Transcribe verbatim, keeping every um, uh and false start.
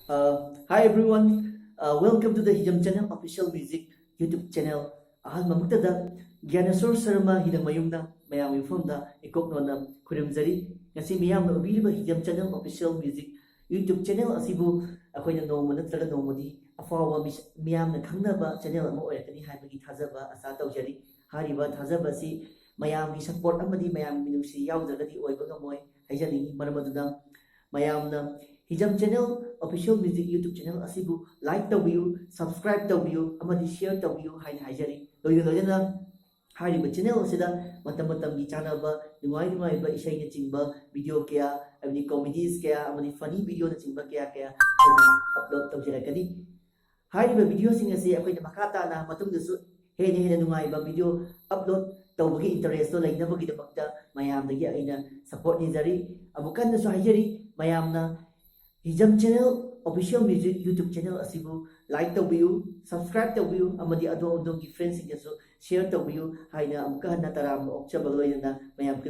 Uh, hi everyone, uh, welcome to the Hijam Channel Official Music YouTube Channel. ꯑꯍꯥꯟꯕꯃꯛꯇꯗ ꯒ꯭ꯌꯥꯅꯦꯁꯣꯔ Sharma ꯍꯤꯗꯪꯃꯌꯨꯝꯅ ꯃꯌꯥꯝꯒꯤ ꯃꯐꯝꯗ ꯏꯀꯣꯛꯅꯣꯟꯅ ꯈꯨꯔꯨꯝꯖꯔꯤ꯫ ꯉꯁꯤ ꯃꯤꯌꯥꯝꯅ ꯎꯕꯤꯔꯤꯕ Hijam Channel Official Music YouTube Channel ꯑꯁꯤꯕꯨ ꯑꯩꯈꯣꯏꯅ ꯅꯣꯡꯃ ꯅꯠꯇ꯭ꯔꯒ ꯅꯣꯡꯃꯗꯤ ꯑꯐꯥꯎꯕ ꯃꯤꯁ-, ꯃꯤꯌꯥꯝꯅ ꯈꯪꯅꯕ ꯆꯦꯅꯦꯜ ꯑꯃ ꯑꯣꯏꯔꯛꯀꯅꯤ ꯍꯥꯏꯕꯒꯤ ꯊꯥꯖꯕ ꯑꯁꯥ ꯇꯧꯖꯔꯤ꯫ ꯍꯥꯏꯔꯤꯕ ꯊꯥꯖꯕ ꯑꯁꯤ ꯃꯌꯥꯝꯒꯤ ꯁꯄꯣꯔꯠ ꯑꯃꯗꯤ ꯃꯌꯥꯝꯒꯤ ꯃꯤꯅꯨꯡꯁꯤ ꯌꯥꯎꯗ꯭ꯔꯒꯗꯤ ꯑꯣꯏꯕ ꯉꯝꯃꯣꯏ ꯍꯥꯏꯖꯅꯤꯡꯉꯤ꯫ ꯃꯔꯝ ꯑꯗꯨꯅ ꯃꯌꯥꯝꯅ ꯍꯤꯖꯝ channel official music YouTube channel ꯑꯁꯤꯕꯨ ꯂꯥꯏꯛ ꯇꯧꯕꯤꯌꯨ, ꯁꯕꯁꯀ꯭ꯔꯥꯏꯕ ꯇꯧꯕꯤꯌꯨ ꯑꯃꯗꯤ ꯁꯤꯌꯔ ꯇꯧꯕꯤꯌꯨ ꯍꯥꯏꯅ ꯍꯥꯏꯖꯔꯤ꯫ ꯂꯣꯏꯅ ꯂꯣꯏꯅꯅ ꯍꯥꯏꯔꯤꯕ ꯆꯦꯅꯦꯜ ꯑꯁꯤꯗ ꯃꯇꯝ ꯃꯇꯝꯒꯤ ꯆꯥꯅꯕ ꯅꯨꯡꯉꯥꯏ ꯅꯨꯡꯉꯥꯏꯕ ꯏꯁꯩꯅꯆꯤꯡꯕ ꯚꯤꯗꯤꯑꯣ ꯀꯌꯥ, ꯍꯥꯏꯕꯗꯤ ꯀꯣꯃꯦꯗꯤꯁ ꯀꯌꯥ ꯑꯃꯗꯤ ꯐꯅꯤ ꯚꯤꯗꯤꯑꯣꯅꯆꯤꯡꯕ ꯀꯌꯥ ꯀꯌꯥ ꯑꯩꯈꯣꯏꯅ ꯑꯞꯂꯣꯗ ꯇꯧꯖꯔꯛꯀꯅꯤ꯫ ꯍꯥꯏꯔꯤꯕ ꯚꯤꯗꯤꯑꯣꯁꯤꯡ ꯑꯁꯤ ꯑꯩꯈꯣꯏꯅ ꯃꯈꯥ ꯇꯥꯅ ꯃꯇꯨꯡꯗꯁꯨ ꯍꯦꯟꯅ ꯍꯦꯟꯅ ꯅꯨꯡꯉꯥꯏꯕ ꯚꯤꯗꯤꯑꯣ ꯑꯞꯂꯣꯗ ꯇꯧꯕꯒꯤ ꯏꯟꯇꯔꯦꯁꯇꯣ ꯂꯩꯅꯕꯒꯤꯗꯃꯛꯇ ꯃꯌꯥꯝꯗꯒꯤ ꯑꯩꯅ ꯁꯄꯣꯔꯠ ꯅꯤꯖꯔꯤ꯫ ꯑꯃꯨꯛ ꯍꯟꯅꯁꯨ ꯍꯥꯏꯖꯔꯤ, ꯃꯌꯥꯝꯅ ꯍꯤꯖꯝ channel official music YouTube channel ꯑꯁꯤꯕꯨ ꯂꯥꯏꯛ ꯇꯧꯕꯤꯌꯨ, ꯁꯕꯁꯀ꯭ꯔꯥꯏꯕ ꯇꯧꯕꯤꯌꯨ ꯑꯃꯗꯤ ꯑꯗꯣꯝ ꯑꯗꯣꯝꯒꯤ ꯐ꯭ꯔꯦꯟꯁꯤꯡꯗꯁꯨ ꯁꯤꯌꯔ ꯇꯧꯕꯤꯌꯨ ꯍꯥꯏꯅ ꯑꯃꯨꯛꯀ ꯍꯟꯅ ꯇꯔꯥꯝꯅ ꯑꯣꯛꯆꯕꯒ ꯂꯣꯏꯅꯅ ꯃꯌꯥꯝ